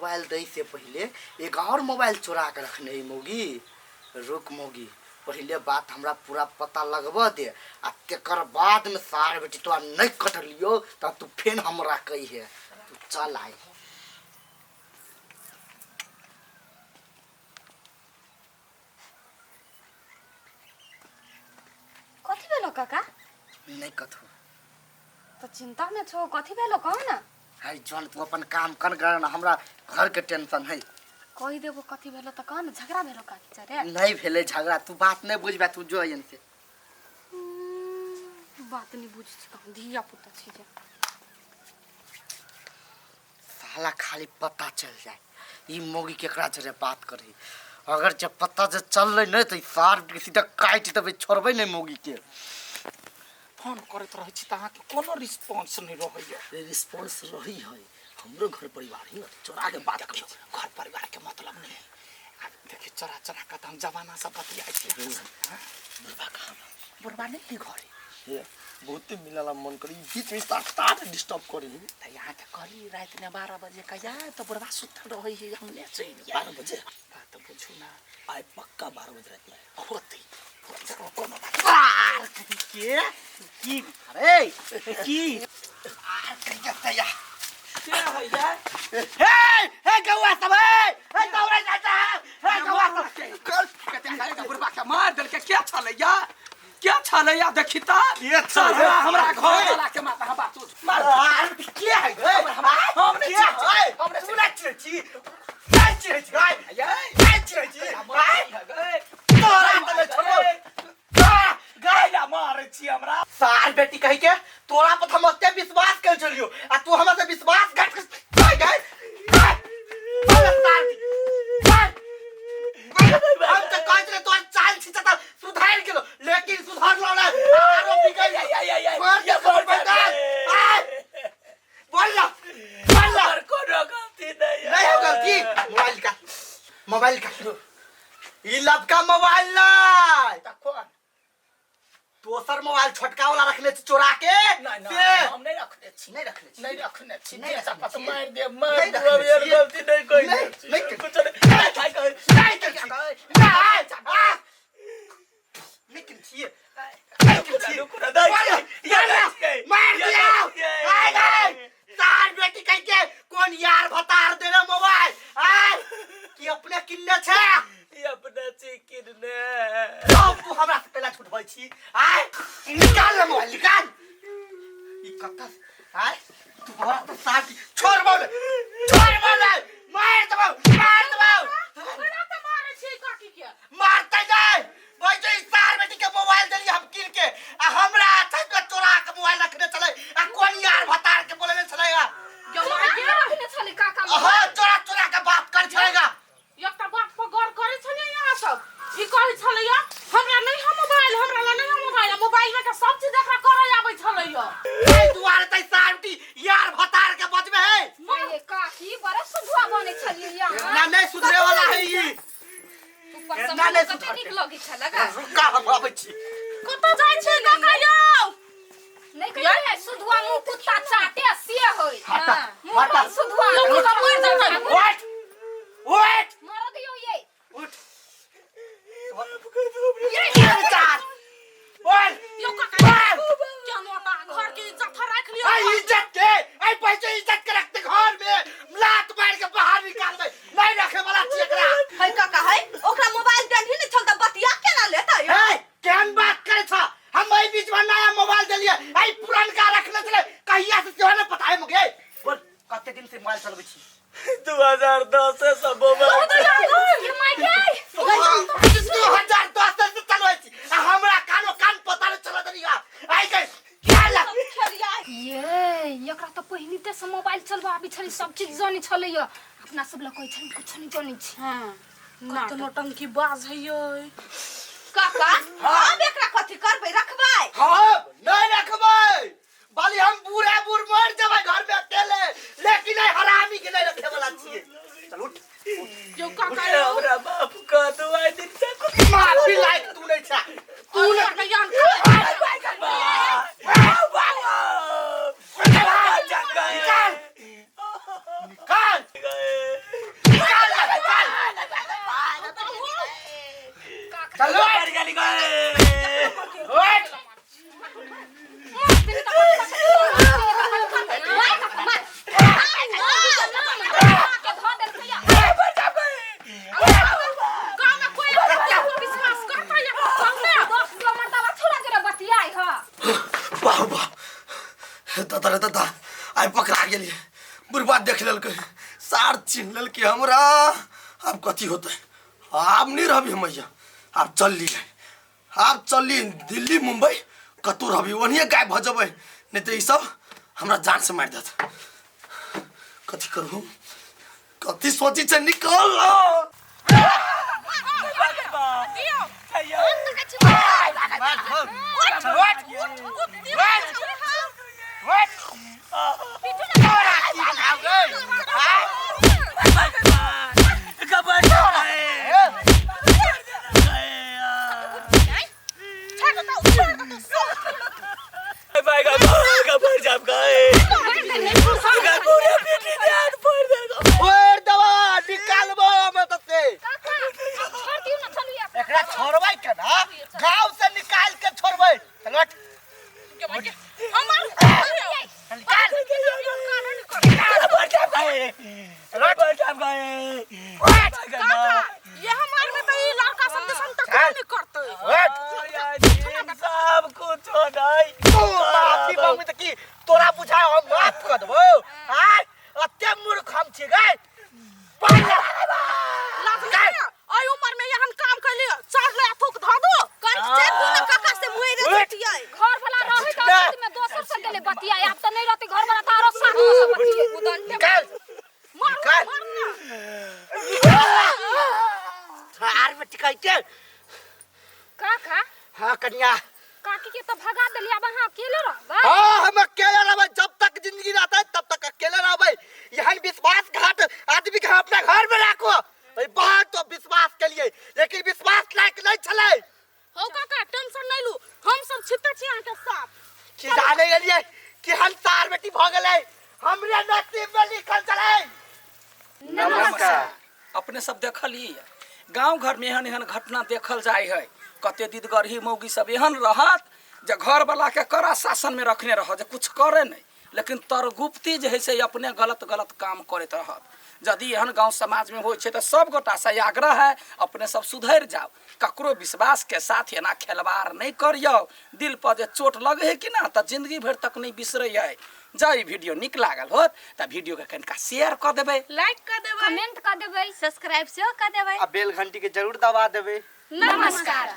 Mobile दै से पहिले एक और मोबाइल चोरा के रखने है मौगी। रुक मौगी, पहिले बात हमरा पूरा पता लगबऽ दे आ तेकर बाद में सार बेटी तोरा नहीं कटलियो तब तू फेन हमरा कहिहे। तू चल आइ। कथी भेलो काका? नहीं कथू। तो चिंता में छो, कथी भेलो कहो ना? है जौन तू अपन काम कर कर ना, हमरा घर के टेंशन है। कहि देबो कथी भेलो त कह ना, झगड़ा भेलो काकी चरे? नहीं भेले झगड़ा, तू बात नहीं बुझबे, तू जो एन से। बात नहीं बुझ छी कहाँ, धिया पुता छी जे। साला खाली पता चल जाए ई मौगी केकरा जरे बात करे, अगर जब पता जे चललै नहीं तो ई सार के सीधा काटि देबै, छोड़बै नहीं मौगी के। फोन करैत रहै छी तऽ अहाँके कोनो रिस्पॉन्स नहि रहैया। रिस्पॉन्स रही है, हमरो घर परिवार ही चोरा के बात करै छी। घर परिवार के मतलब नहीं है। आब देखियौ चोरा चोरा के तऽ हम जमाना से बतियाइ छी। बुढ़बा कहाँ बा? बुढ़बा नहि है घरे। हे बहुते मिलला मन करी, बीच में ताट ताट डिस्टर्ब करी। तऽ यहाँ के कहली राति में 12 बजे कहिया तऽ बुढ़बा सुतल रहै है, हम नहि चलि आयब। 12 बजे? बात बुझू ना। आइ पक्का 12 बजे राति में होतै। कोनो बात के की अरे की आर कहिया तैया के हैया? हे हे गौआ सब, हे हे दौड़ै जाता है, हे गौआ सब। कर कते खाए बुढ़बा के मार देलकै। के छलैया? के छलैया देखी त? के छलै? हमरा घर वाला के माता हम बात सोच। मार। आर के है? हम नहि के चिन्है छी। है? हम नहि तू नहि चिन्है छी? नहि चिन्है छी? गाय। यै। नहि चिन्है छी? गाय। तोरा तऽ नहि छोड़बौ। गाय ला मारै छी हमरा। सार बेटी कहि के तोरा पर हम ओते विश्वास कर छलियो आ तू हमरा से विश्वास घात के गाय गाय। गाय। सार गाय। हम तऽ कहै छलियै तोहर चाल छी तऽ सुधारि गेलो, लेकिन सुधरलो नहि, आरो बिगड़ि गेलो। छोड़ दे सब पैदान। आय। बोल ना, बोल ना। हमर कोनो गलती नहीं है। नहीं हो गलती। मोबाइल का, मोबाइल का, ई लबका मोबाइल नहीं। तऽ कोन? दोसर मोबाइल छोटका वाला रखने छी चोरा के। नहीं, नहीं, से। हम नहीं रखने छी। नहीं रखने छी। नहीं रखने छी। नहीं रखने जे छी। मार दे, मार नहीं दे, रखने यार छी। गलती नहीं कोई नहीं, नहीं। नहीं कुछ नहीं। नहीं, भाई कहे, नहीं करছি। नहीं, आ। नहीं करছি। नहीं करছি। रुको ना, नहीं मार छी। ये दिया, नहीं छी। मार ये दिया। नहीं छी। आय, आय। सार बेटी कह के कोन यार भतार देने मोबाइल। आय। कि अपने किनने छे? ई अपने छी किनने। तब तू हमरा से पहला छुटबै छी। आय, निकाल ले मोबाइल, निकाल। ई कत्ता आय, तू हमरा तो साथ छोड़ बोल, छोड़ बोल, मार देबौ, मार देबौ। केना तऽ मारै छियै काकी के? मारते नहीं, वैसे ई सार बेटी के मोबाइल देली हम किन के, आ हमरा अच्छा के चोरा के मोबाइल रखने चले, आ कोन यार भतार के बोलने चलेगा। यौ माय चोरा गे। के रखने छलै काका हाँ, मोबाइल। चोरा चोरा के बात कर चलेगा। एकटा बात पर गौर करै छलियै अहाँ सब? ई कहै छलैया हमरा नहि है मोबाइल, हमरा लग नहि है मोबाइल, आ मोबाइल में के सब चीज एकरा करै आबै छलैया। एहि दुआरे तै सारटी यार भतार के बचबे है। ये काकी बड़ा सुधुआ बनै छलियै यहाँ। ना नहीं सुधरे वाला है ई। ऊपर से ना मुँह नहीं कते सुधरतै। नीक लगै छलै गा। रुका हम आबै छी। कतऽ जाइ छियै काका यौ? नहीं कहियै सुधुआ मुँह कुत्ता चाटे से होय। हटा, मुँह हटा। पर सुधुआ। यौ कुत्ता मरि जेतै। उठ, उठ, मार दियौ ये। उठ। ये चार। बोल। यौ काका, केहन ओता घर के इज्जत राखि लियौ। आई इज्जत के, आई पैसे इज्जत के रखते घर में, लात मार के बाहर निकाल दे। नहीं रखे वाला छी एकरा। है काका है, ओकरा मोबाइल देलही नहीं छल त बतिया केना लेतै? हे, केहन बात करे छ? हम एहि बीच में नया मोबाइल देलियै, एहि पुरनका रखने छलै, कहिया से सेहो नहि पता है मुके। बोल, कते दिन से मोबाइल चलबै छी? 2010 से मोबाइल। ये my गे। 2010 से चलबै छी, आ हमरा कानो कान पता नहि चलत रहिया। आइ गई, क्या ला? ये एकरा तऽ पहिनिते से मोबाइल चलबा आबै छलै, सब चीज जानै छलै। अपना सब लग कहै छलै कुछ नहि जानै छी। हाँ, कत नौटंकी बाज है यै। काका, अब एकरा कथी करबै? रखबै? हम नहीं रखबै, बाली हम बूढ़े बूढ़ मर जेबै घर में अकेले, लेकिन एहि हरामी के नहीं रखे वाला छियै। चल उठ। यौ काका यौ। हमरा माफ कऽ दू, आइ दिन से माफी लायक तू नहीं छा, तू नहीं। काका यान निकाल, निकाल। चल मर गेली गए। उठ। गाँव में कोई विश्वास करता है चल ना। वाह वाह, दादा रे दादा, आइ पकड़ा गेलियै। बुढ़बा देख लेलकै, सार चिन्ह लेलकै हमरा। आब कथी होतै? आब नहि रहबी हम मैया, आब चलली, आब चलली दिल्ली मुम्बई, कतहु रहबी ओनाहिए गायब भऽ जेबै, नहि तऽ ईसब हमरा जानसँ मारि देत। कथी करू? कथी सोची छै? निकल। ओए दवा निकालबो हम एतऽ से। एकरा छोड़बै केना? गाँव से निकाल के छोड़बै। चल उठ। ये हमार में तो ई लड़का सब के संग टक्कर नहीं करते। उठ। सब कुछ नहीं। तू माफी मांगबी तऽ की तोरा बुझाय हम माफ कऽ देबौ? आय अते मूर्ख हम छी गै? लाज नहीं है? एहि उम्र में एहन काम कैलिए, चार ले थूक धऽ दो। कन चारि गुना काका से मुँह रे छुटियै। घर वाला रहे त अथी में दोसर से गेले बतिया, आब त नहीं रहते घर वाला त आरो साथ में से बतिये। निकाल। मार निकाल। मार ना। आर में टिकाई के। काका। हाँ कन्या। काकी के तो भगा देली, अब अहाँ अकेले रहबै? हाँ हम अकेले रहबै, जब तक जिंदगी रहता है तब तक अकेले रहबै। यहन विश्वासघात आदमी के हम अपना घर में राखो, भाई बहुत तो विश्वास के लिए, लेकिन विश्वास लायक नहीं छलै। हौ काका, टेंशन नहीं लू, हम सब छिते छी अहाँ के साथ। की जाने गेलिए कि हम सार बेटी भ गेलै, हमरे नसीब में लिखल छलै। नमस्कार। अपने सब देखलिए गांव घर में एहन एहन घटना देखल जाय है। कते दिदगरही मौगी सब एहन रहत जे घर वाला के कड़ा शासन में रखने रहत जे कुछ करे नहीं, लेकिन तरगुप्ती जे है से अपने गलत गलत काम करैत रहत। यदि एहन गांव समाज में होइ छै तऽ सब गोटा से आग्रह है अपने सब सुधरि जाओ, ककरो विश्वास के साथ एना खेलवाड़ नहीं करियौ। दिल पर जे चोट लगे है कि ना तऽ जिंदगी भरि तक नहीं बिसरै है। जँ ई वीडियो नीक लागल होत तऽ वीडियो के कनिका शेयर कऽ देबै, लाइक कऽ देबै, कमेंट कऽ देबै, सब्सक्राइब सेहो कऽ देबै आ बेल घंटी के जरूर दबा देबै। नमस्कार।